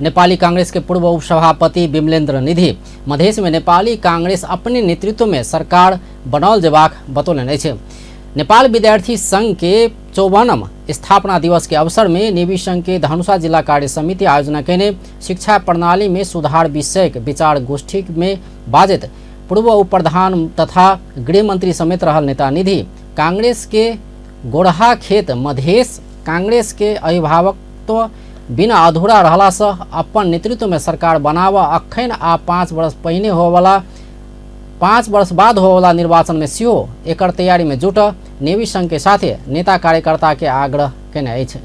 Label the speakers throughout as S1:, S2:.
S1: नेपाली कांग्रेस के पूर्व उपसभापति विमलेन्द्र निधि मधेश में नेपाली कांग्रेस अपने नेतृत्व में सरकार बनाओल जेबाक बतौलनि अछि। नेपाल विद्यार्थी संघ के 54 स्थापना दिवस के अवसर में नेवी संघ के धनुषा जिला कार्य समिति आयोजना केने शिक्षा प्रणाली में सुधार विषयक विचार गोष्ठी में बाजैत पूर्व उप प्रधान तथा गृह मंत्री समेत रहल नेता निधि कांग्रेस के गोरहा खेत मधेश कांग्रेस के अभिभावकत्व बिना अधूरा रहला से अपन नेतृत्व में सरकार बनाव अखन आ 5 वर्ष पहिने होवला 5 वर्ष बाद होवला निर्वाचन में सेहो एकर तैयारी में जुट नेवी संघ के साथे नेता कार्यकर्ता के आग्रह केने अछि।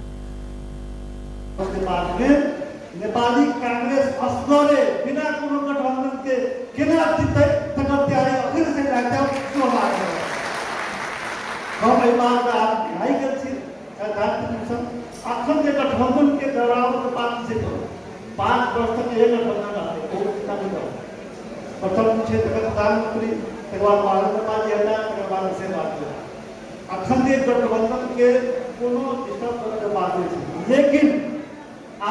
S2: नेपाली कांग्रेस असगरे बिना कोनो गठबंधन के केना जीतै तकर तैयारी अखन से लागि जाउ, सेहो हम आग्रह करब। हम एहि बात पर आब लागि गेल छी सैद्धांतिक रूपसँ। अखन जे गठबंधन के दौड़ाबऽ के बात छै, 5 वर्ष तक इहे गठबंधन रहतै, बहुत चिंता नहि करब। प्रथम छै तकर प्रधानमंत्री, तकर बाद भारत नेपाल जी हेता, तकर बाद से बात छै। अखन जे गठबंधन के कोनो डिस्टर्ब करे के बात नहीं छै, लेकिन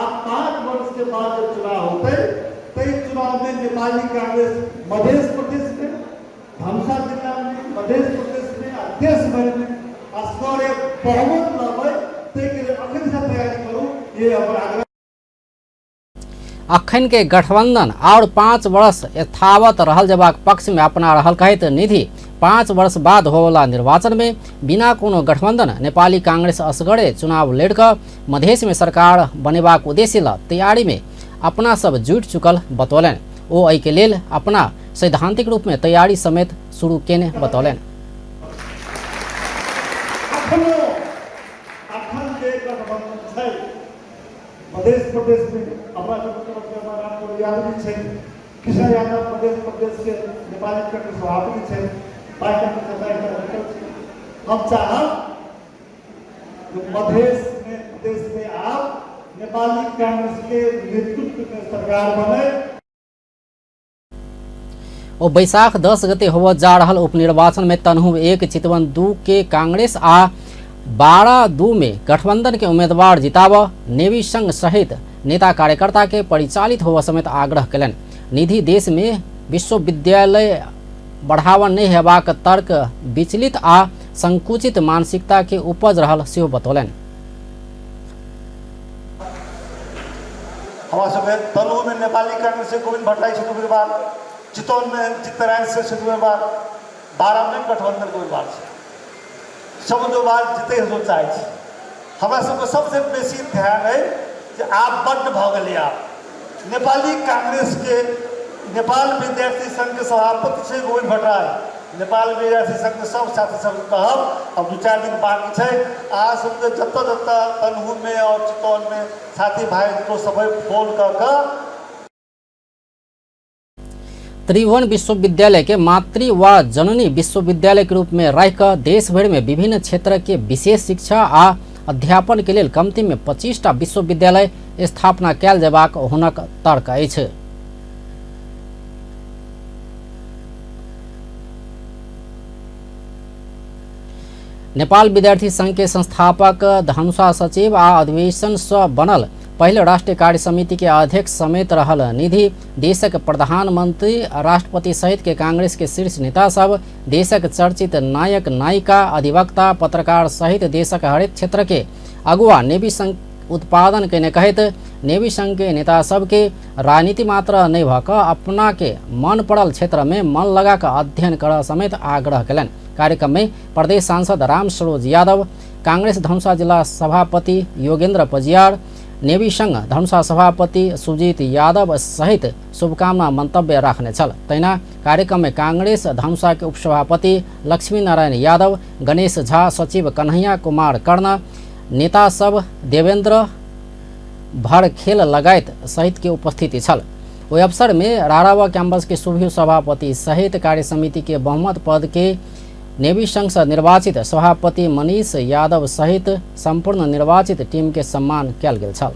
S2: आब 5 वर्ष के बाद जब चुनाव होते तई चुनाव में नेपाली कांग्रेस मध्य प्रदेश में, धनुषा जिला में, मध्य प्रदेश में आ देश भर में असगरे बहुमत लबै तै के लिए अखन से तैयारी करू, ये हमर आग्रह।
S1: अखन के गठबंधन और 5 वर्ष यथावत रहल जेबाक पक्ष में अपना रहल कहैत निधि 5 वर्ष बाद होवला निर्वाचन में बिना कोनो गठबंधन नेपाली कांग्रेस असगरे चुनाव लड़िकऽ मधेश में सरकार बनेबाक उद्देश्य ल तैयारी में अपना सब जुटि चुकल बतौलनि। ओ एहि के लेल अपना सैद्धांतिक रूप में तैयारी समेत शुरू केने बतौलनि।
S2: अखन जे गठबंधन छै मध्य प्रदेश में, अपना सबके तरफ से हमारा रामचंद्र यादव जी छै, कृष्ण यादव मध्य प्रदेश के नेपाली कांग्रेस सभापति छै, बाइक छै। हम चाहब मधेश में प्रदेश में आप नेपाली कांग्रेस के नेतृत्व में सरकार बने।
S1: ओ बैसाख 10 गते होबय जा रहल उपनिर्वाचन में तनहु 1 चितवन 2 के कांग्रेस आ 12-2 में गठबंधन के उम्मीदवार जिताब नेवी संघ सहित नेता कार्यकर्ता के परिचालित होबय समेत आग्रह केलनि। निधि देश में विश्वविद्यालय बढ़ावा नहि हेबाक तर्क विचलित आ संकुचित मानसिकता के उपज रहल सेहो बतौलनि।
S2: हमरा सबके तनहु में नेपाली कांग्रेस से गोविंद भट्टराई छथि उम्मीदवार, चितवन में चित्तरायण से छथि उम्मीदवार, 12 में गठबंधन के उम्मीदवार छै। सब उम्मीदवार जीते हम चाहै छी। हमरा सबके सबसे बेसी ध्यान है जे आब बड्ड भऽ गेलै। आब नेपाली कांग्रेस के नेपाल विद्यार्थी संघ के सभापति छै गोविंद भट्टराई। नेपाल विद्यार्थी संघ के सब साथी सबके कहब, अब 2-4 दिन बाकी छै, अहाँ सबके जतऽ जतऽ तनहु में और चितवन में साथी भाई तो सबै फोन कऽ कऽ
S1: त्रिभुवन विश्वविद्यालय के मातृ व जननी विश्वविद्यालय के रूप में रह कऽ देश भरि में विभिन्न क्षेत्र के विशेष शिक्षा आ अध्यापन के लेल कमती में 25टा विश्वविद्यालय स्थापना कयल जेबाक हुनक तर्क अछि। नेपाल विद्यार्थी संघ के संस्थापक धनुषा सचिव आ अधिवेशन से बनल पहिल राष्ट्रीय कार्य समिति के अध्यक्ष समेत रहल निधि देशक प्रधानमंत्री राष्ट्रपति सहित के कांग्रेस के शीर्ष नेता सब देशक चर्चित नायक नायिका अधिवक्ता पत्रकार सहित देशक हरेक क्षेत्र के अगुआ नेवी संघ उत्पादन केने कहैत नेवी संघ के नेता सबके राजनीति मात्र नहि भऽ कऽ अपना के मन पड़ल क्षेत्र में मन लगा कऽ अध्ययन करऽ समेत आग्रह केलनि। कार्यक्रम में प्रदेश सांसद राम सरोज यादव, कांग्रेस धनुषा जिला सभापति योगेंद्र पजियार, नेवी संघ धनुषा सभापति सुजीत यादव सहित शुभकामना मंतव्य राखने छल। तहिना कार्यक्रम में कांग्रेस धनुषा के उपसभापति लक्ष्मी नारायण यादव, गणेश झा, सचिव कन्हैया कुमार कर्ण, नेता सब देवेंद्र भरखेल लगायत सहित के उपस्थिति छल। ओहि अवसर में रारावा कैंपस के सुभ्यू सभापति सहित कार्य समिति के बहुमत पद के नेवी संघ से निर्वाचित सभापति मनीष यादव सहित संपूर्ण निर्वाचित टीम के सम्मान कयल गेल छल।